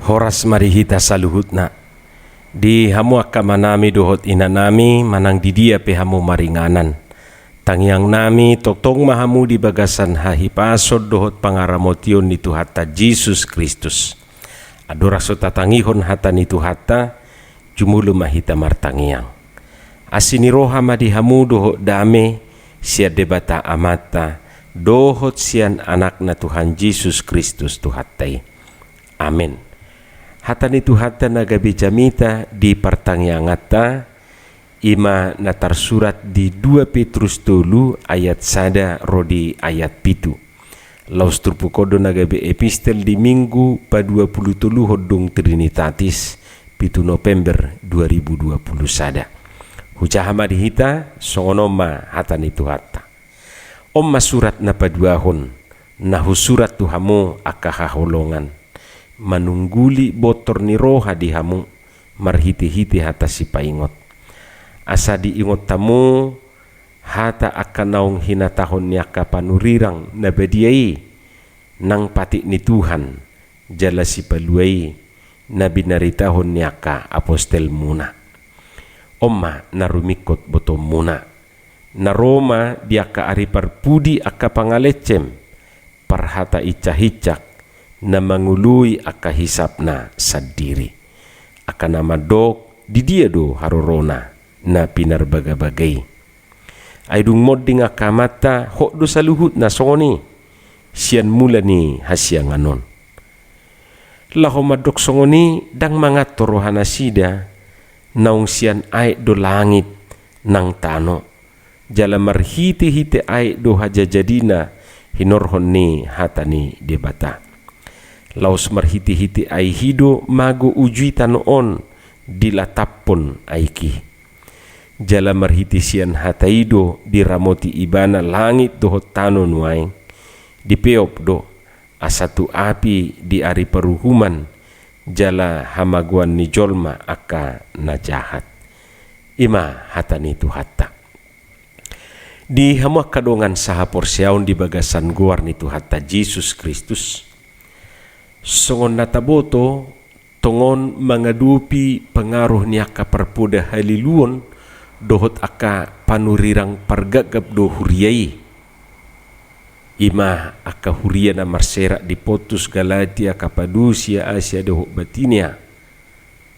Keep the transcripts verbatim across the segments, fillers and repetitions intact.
Horas ma di hita saluhutna. Di hamu angka amanami dohot inanami, manang di dia pe hamu maringanan, tangiangnami tongtong ma hamu di bagasan hahipason dohot pangaramotion ni Tuhanta Jesus Kristus. Andorang so tatangihon hata ni Tuhanta, jumolo ma hita martangiang. Asi ni roha ma di hamu dohot dame sian Debata Amanta dohot sian Anakna Tuhan Jesus Kristus Tuhanta i. Amen. Hata ni Tuhanta na gabe jamita di partangianganta, i ma na tarsurat di dua Petrus tolu ayat sada ro di ayat pitu. Laos turpuk on do na gabe epistel di Minggu paduapulutoluhon dung Trinitatis, pitu November dua ribu dua puluh sada. Hujaha ma di hita, songon on ma hata ni Tuhanta. On ma surat na paduahon, na husurat tu hamu angka haholongan, manungguli bontor ni roha di hamu, marhitehite hata sipaingot. Asa diingot hamu hata angka naung hinatahon ni angka panurirang na badia i, nang patik ni Tuhan, jala sipalua i, na binaritahon ni angka apostelmuna. On ma na rumingkot botoonmuna. Na ro ma di angka ari parpudi angka pangalengsem, parhata incak-incak, na mangoloi angka hisapna sandiri. Angka na mandok, di dia do harorona na pinarbaga-baga i. Ai dung monding angka amanta, hot do saluhutna songon i, sian mula ni hasiangan on. Laho mandok songon i, ndang manganto rohanasida, naung sian aek do langit nang tano, jala marhitehite aek do hajajadina hinorhon ni hata ni Debata. Laos marhitehite aek i do mago uju i tano on dilataphon aek i. Jala marhite sian hata i do diramoti ibana langit dohot tano nuaeng, dipeop do, asa tu api di ari paruhuman, jala hamagoan ni jolma angka na jahat. I ma hata ni Tuhanta. Di hamu angka dongan sahaporseaon di bagasan goar ni Tuhanta Jesus Kristus, songon na taboto, tongon mangadopi pangaruh ni angka parpoda haliluon dohot angka panurirang pargapgap do huria i. I ma angka huria na marserak di Pontus, Galatia, Kapadosia, Asia dohot Bitinia.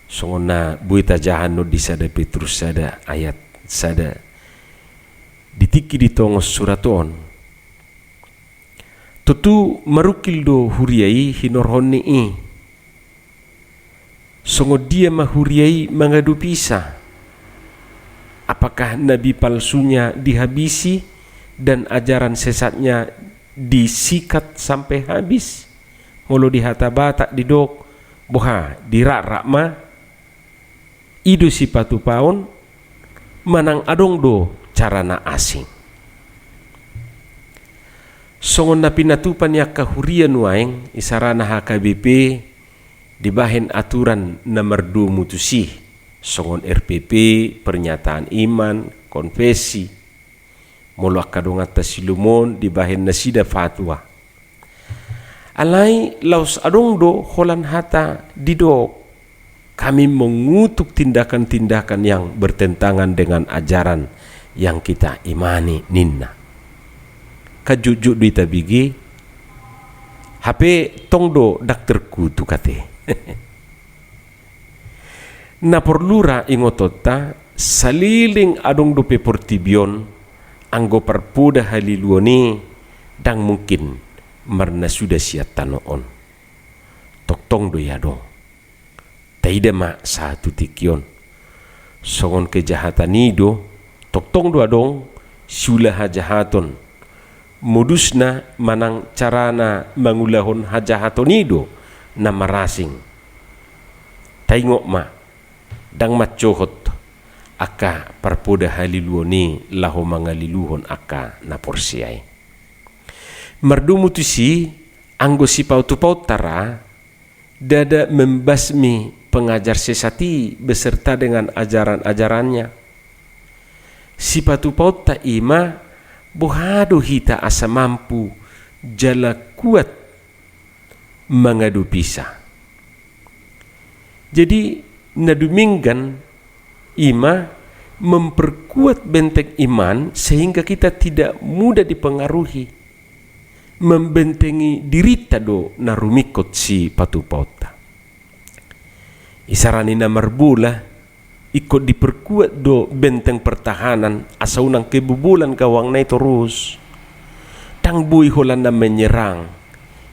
Songon na boi tajaha annon di sada Petrus sada ayat sada. Di tingki ditongos surat on, tontu marungkil do huria i hinorhon ni i. Songon dia ma huria i mangadopisa? Apakah nabi palsunya dihabisi dan ajaran sesatnya disikat sampai habis? Molo di hata Batak didok, boha, dirakrak ma? I do sipatupaon, manang adong do cara na asing? Songon na pinatupa ni angka huria nuaeng, isarana H K B P, dibahen aturan na mardomu tusi, songon R P P, pernyataan iman, konfesi. Molo angka donganta Silumoon dibahen nasida fatwa. Alai laos adong do holan hata didok, kami mengutuk tindakan-tindakan yang bertentangan dengan ajaran yang kita imani, ninna. Kan jotjot do i tabege, hape tong do ndang terkutuk ate. Na porlu ra ingotonta, saleleng adong dope portibi on, anggo parpoda haliluon i ndang mungkin marnasuda sian tano on. Tongtong do i adong. Taida ma sahat tu tingki on. Songon kejahatan i do, tongtong do adong siula hajahaton. Modusna manang carana mangulahon hajahaton i do na marasing. Taingot ma, ndang mancohot angka parpoda haliluon i laho mangaliluhon angka na porsea i. Mardomu tusi, anggo sipaotupaonta ra, ndada membasmi pengajar sesat i beserta dengan ajaran-ajarannya. Sipatupaonta i ma, boha do hita asa mampu jala kuat mangadopisa? Jadi, na dumenggan i ma memperkuat benteng iman sehingga kita tidak mudah dipengaruhi, membentengi dirinta do na rumingkot sipatupaonta. Isarana na marbola, ingkon diperkuat do benteng pertahanan asa unang kebobolan gawangna i torus. Ndang boi holan na menyerang,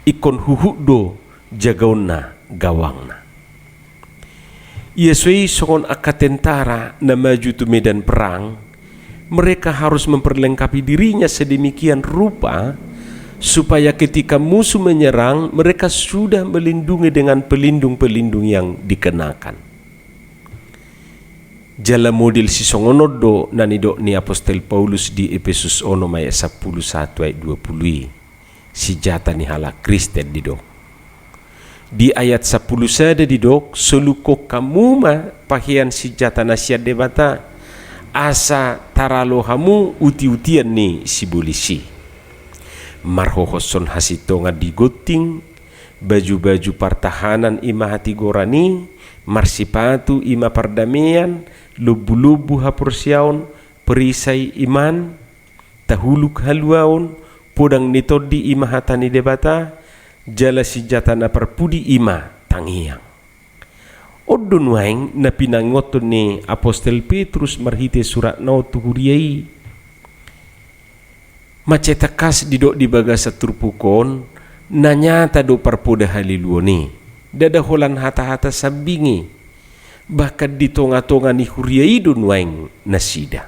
ingkon huhut do jagaonna gawangna. Ia so i songon angka tentara na maju tu medan perang, mereka harus memperlengkapi dirinya sedemikian rupa supaya ketika musuh menyerang, mereka sudah melindungi dengan pelindung-pelindung yang dikenakan. Jala model sisongon on do na nidok ni apostel Paulus di Epesus onom ayat sampulu satu ayat dua pulu i. Sinjata ni halak Kristen didok. Di ayat sampulu sada didok, solukhon hamu ma pahean sinjata na sian Debata, asa taralo hamu uti-utian ni sibolis i. Marhohoshon hasintongan di gonting, baju-baju partahanan i ma hatigoran i, marsipatu i ma pardamean, lombu-lombu haporseaon, perisai iman, tahuluk haluaon, podang ni tondi i ma hata ni Debata, jala sinjata na parpudi i ma tangiang. On do nuaeng na pinaingothon ni apostel Petrus marhite suratna on tu huria i. Mansai tangkas didok di bagasan turpuk on, na nyata do parpoda haliluon i. Ndada holan hata-hata sambing i, bahkan di tonga-tonga ni huria i do nuaeng nasida.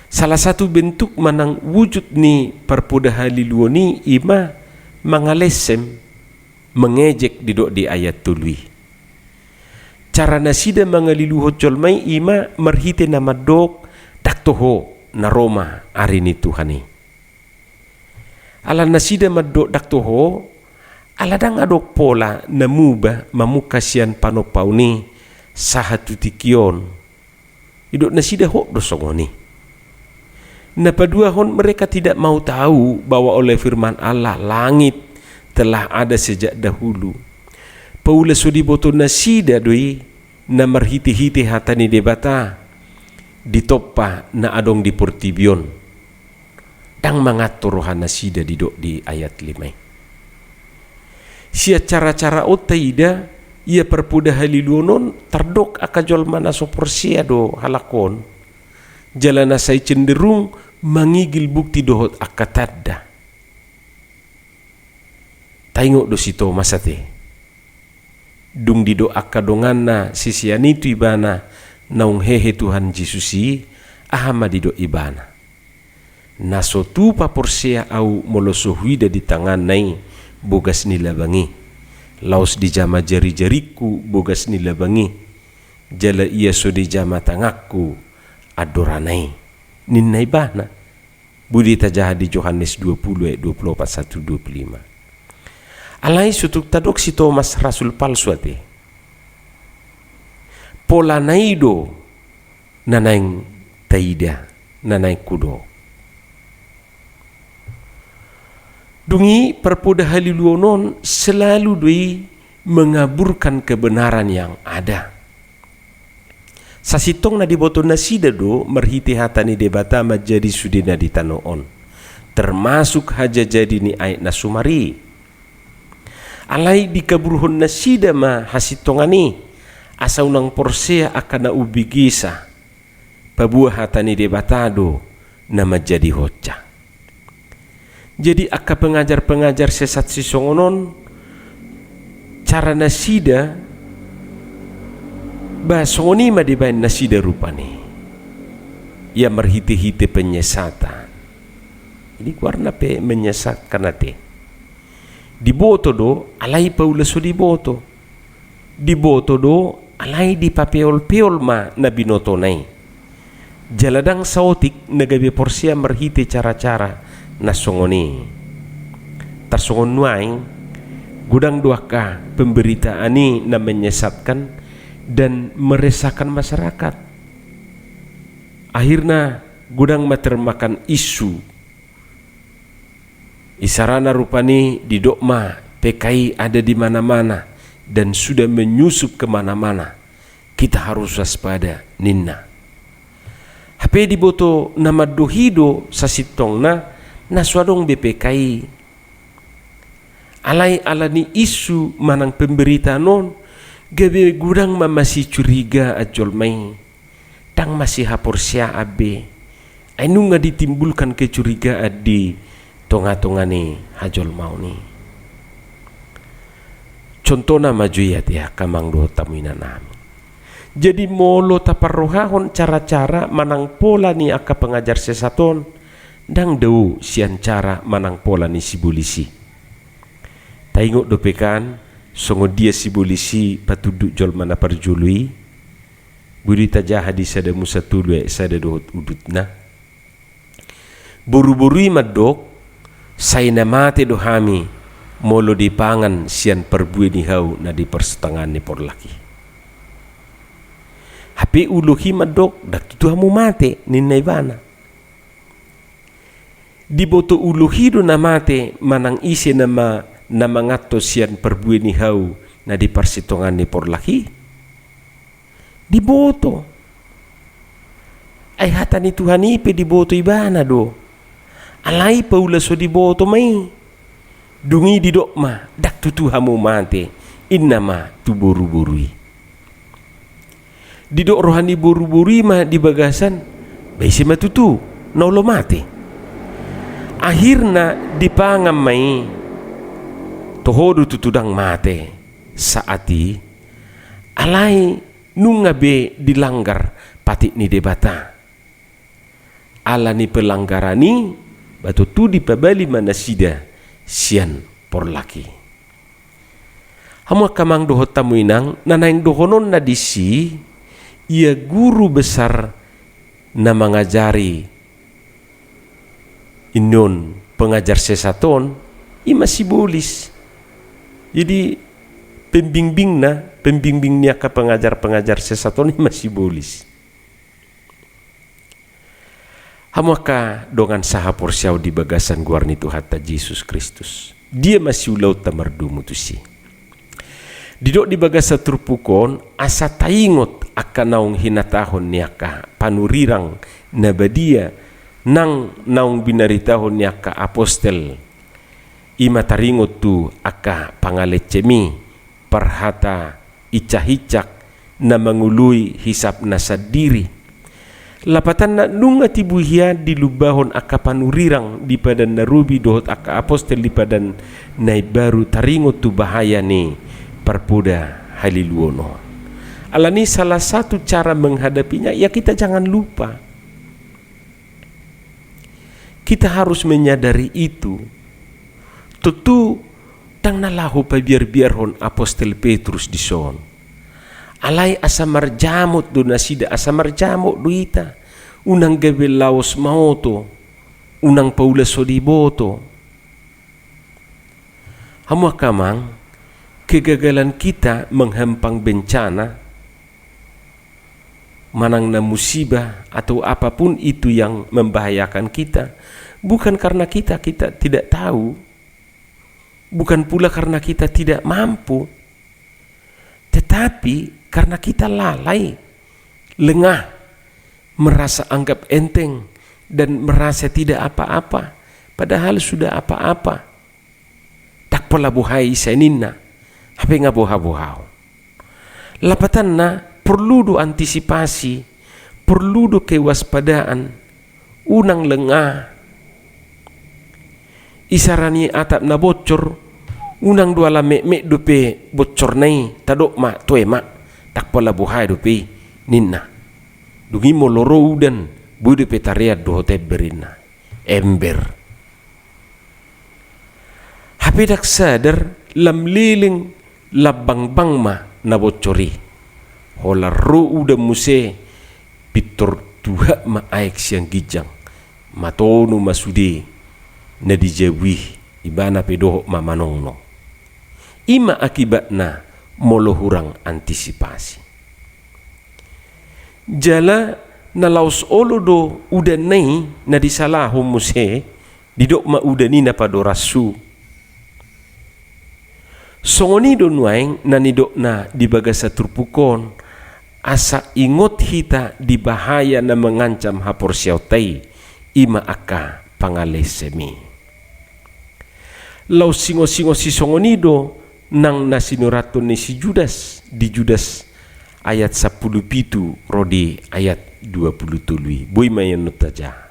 Salah satu bentuk manang wujud ni parpoda haliluon i i ma mangalesem, mengejek didok di ayat tolu i. Cara nasida mangaliluhon jolma i i ma marhite na mandok, ndang toho, na ro ma ari ni Tuhan i. Ala nasida mandok ndang toho, ala ndang adong pola na muba mamungka sian panompaon i sahat tu tingki on. Didok nasida hot do songon i. Na paduahon, mereka tidak mau tahu bahwa oleh firman Allah langit telah ada sejak dahulu. Paula so diboto nasida do i na marhite-hite hata ni Debata ditompa na adong di portibi on. Ndang manganto roha nasida didok di ayat lima i. Sian cara-cara on taida, ia parpoda haliluon on tardok angka jolma na so porsea do halak on. Jala na sai cenderung mangigil bukti dohot angka tanda. Taingot do si Tomas ate. Dung didok angka donganna sisean i tu ibana naung hehe Tuhan Jesus i, aha ma didok ibana? Na so tupa porsea ahu molo so huida di tanganna i bogas ni labang i, laos dijama jari-jaringku bogas ni labang i, jala ia so dijama tanganku andorana i, ninna ibana. Boi do i tajaha di Johannes dua pulu ayat dua pulu opat sahat tu dua pulu lima. Alai so tung tadok si Tomas rasul palsu ate. Polana i do na naeng taida, na naeng hudok. Dung i parpoda haliluon on selalu do i mengaburkan kebenaran yang ada. Sasintongna diboto nasida do marhite hata ni Debata manjadi sude na di tano on, termasuk hajajadi ni aek na sumar i. Alai dikaburhon nasida ma hasintongan i, asa unang porsea angka na umbegesa, paboa hata ni Debata do na manjadi honsa. Jadi angka pengajar-pengajar sesat sisongon on, cara nasida, ba songon i ma dibaen nasida rupani. Ia marhite-hite penyesatan. Jadi goarna pe menyesatkan ate. Diboto do, alai paula so diboto. Diboto do, alai dipapeol-peol ma na binotona i. Jala ndang saotik na gabe porsea marhite cara-cara na songon i. Tarsongon nuaeng, godang do angka pemberitaan i na menyesatkan dan meresahkan masyarakat. Akhirna godang ma termakan isu. Isarana rupani didok ma P K I ada di mana-mana, dan sudah menyusup kemana-mana. Kita harus waspada, ninna. Hape diboto na mandok i do sasintongna na so adong be P K I. Alai ala ni isu manang pemberitaan on, gabe godang ma masicurigaan jolma i. Ndang masihaporseaan be. Ai nunga ditimbulkan kecurigaan di tonga-tonga ni hajolmaon i. Contohna ma jo i ate angka amang dohot hamu inanami. Jadi molo taparrohahon cara-cara manang pola ni angka pengajar sesat on, ndang dao sian cara manang pola ni sibolis i. Taingot dope kan, songon dia sibolis i patunduk jolma na parjolo i, boi do i tajaha di Sada Musa tolu ayat sada dohot udutna. Boru-boru i mandok, sai na mate do hami, molo dipangan sian parbue ni hau na di parsitongaan ni porlak i. Hape uloh i mandok, ndang tutu hamu mate, ninna ibana. Diboto uloh i do na mate manang ise nama na manganhon sian parbue ni hau na di parsitongaan ni porlak i? Diboto. Ai hata ni Tuhan i pe diboto ibana do. Alai paula so diboto ma i. Dung i didok ma, ndang tutu hamu mate, inna ma tu boru-boru i. Didok roha ni boru-boru i ma di bagasan, ba ise ma tutu na olo mate. Akhirna dipangan ma i. Toho do tutu ndang mate saat i. Alai nunga be dilanggar patik ni Debata. Ala ni pelanggaran i, ba tontu dipabali ma nasida sian porlak i. Hamu angka amang dohot hamu inang, na naeng dohononna disi, ia guru besar na mangajari innon pengajar sesat on, i ma sibolis. Jadi pembimbingna, pembimbing ni angka pengajar-pengajar sesat on, i ma sibolis. Hamu angka dongan sahaporseaon di bagasan goar ni Tuhanta Jesus Kristus. Dia ma siulaonta mardomu tusi. Didok di bagasan turpuk on, asa taingot angka naung hinatahon ni angka panurirang na badia, nang naung binaritahon ni angka apostel. I ma taringot tu angka pangalencem i, parhata incak-incak na mangoloi hisapna sandiri. Lapatanna nunga tibu hian dilumbahon angka panurirang di Padan na Robi dohot angka apostel di Padan na Imbaru taringot tu bahaya ni parpoda haliluon on. Alani salah satu cara menghadapinya, ya kita jangan lupa. Kita harus menyadari itu. Tontu ndang na laho pabiar-biarhon apostel Petrus dison. Alai asa marjamot do nasida, asa marjamot do hita. Unang gabe laos maoto, unang paula so diboto. Hamu angka amang, kegagalan kita menghempang bencana, manang na musibah atau apapun itu yang membahayakan kita, bukan karena kita, kita tidak tahu, bukan pula karena kita tidak mampu, tetapi karena kita lalai, lengah, merasa anggap enteng, dan merasa tidak apa-apa, padahal sudah apa-apa. Ndang pola boha i, sai ninna, hape nga boha-boha ho. Lapatanna, porlu do antisipasi, porlu do kewaspadaan, unang lengah. Isara ni atap na bocor, unang do ala metmet dope bocorna i, tadok ma, toe ma, ndang pola boha i dope i, ninna. Dung i molo ro udan, boi dope tarean dohot ember, ninna. Ember. Hape ndang sadar, lam leleng, lam bangbang ma na bocor i. Holan ro udan muse, pintor tuhat ma aek sian ginjang. Matonu ma sude na di jabu i, ibana pe dohot ma manongnong. I ma akibatna molo hurang antisipasi. Jala na laos olo do udanna i na disalahon muse, didok ma udan i na padoras hu. Songon i do nuaeng na nidokna di bagasan turpuk on, asa ingot hita di bahaya na mangancam haporseaonta i, i ma angka pangalesem i. Laos singosingosi songon i do nang na sinurathon ni si Judas di Judas ayat sampulu pitu ro di ayat dua pulu tolu i. Boi ma i annon tajaha.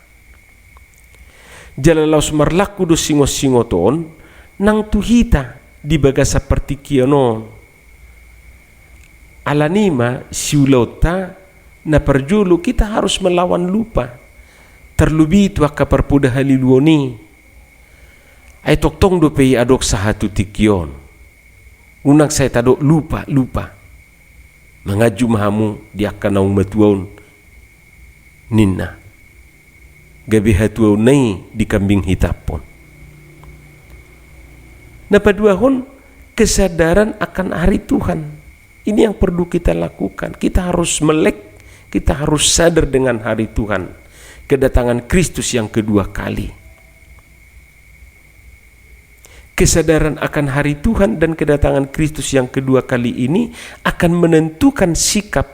Jala laos marlaku do singot-singot on nang tu hita di bagasan partingkian on. Alani i ma siulaonta na parjolo, kita harus melawan lupa. Tarlobi tu angka parpoda haliluon i. Ai tongtong dope i adong sahat tu tingki on. Unang sai tadok lupa, lupa. Manganju ma hamu di angka naung matua on, ninna. Gabe hatuaonna i di kambing hitaphon. Na paduahon, kesadaran akan hari Tuhan. Ini yang perlu kita lakukan. Kita harus melek, kita harus sadar dengan hari Tuhan. Kedatangan Kristus yang kedua kali. Kesadaran akan hari Tuhan dan kedatangan Kristus yang kedua kali ini akan menentukan sikap,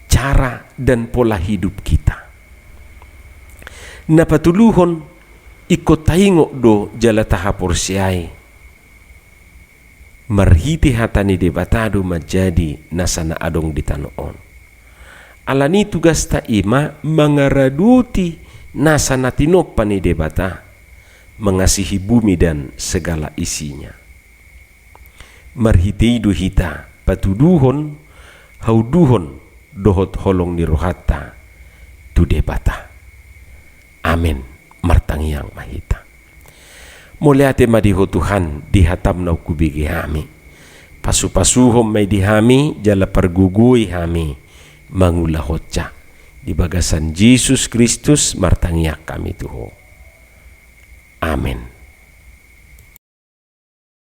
cara, dan pola hidup kita. Na patoluhon, ingkon taingot do jala tahaporseai marhite hata ni Debata do manjadi nasa na adong di tano on. Alani i tugasta i ma mangaradoti nasa na tinompa ni Debata, mengasihi bumi dan segala isinya. Marhite i do hita patuduhon haunduhon dohot holong ni rohanta tu Debata. Amen. Martangiang ma hita. Mauliate ma di Ho Tuhan, di hataM naung hubege hami. Pasupasuhon ma i di hami, jala pargogoi hami mangulahonsa. Di bagasan Jesus Kristus martangiang hami tu Ho. Amen.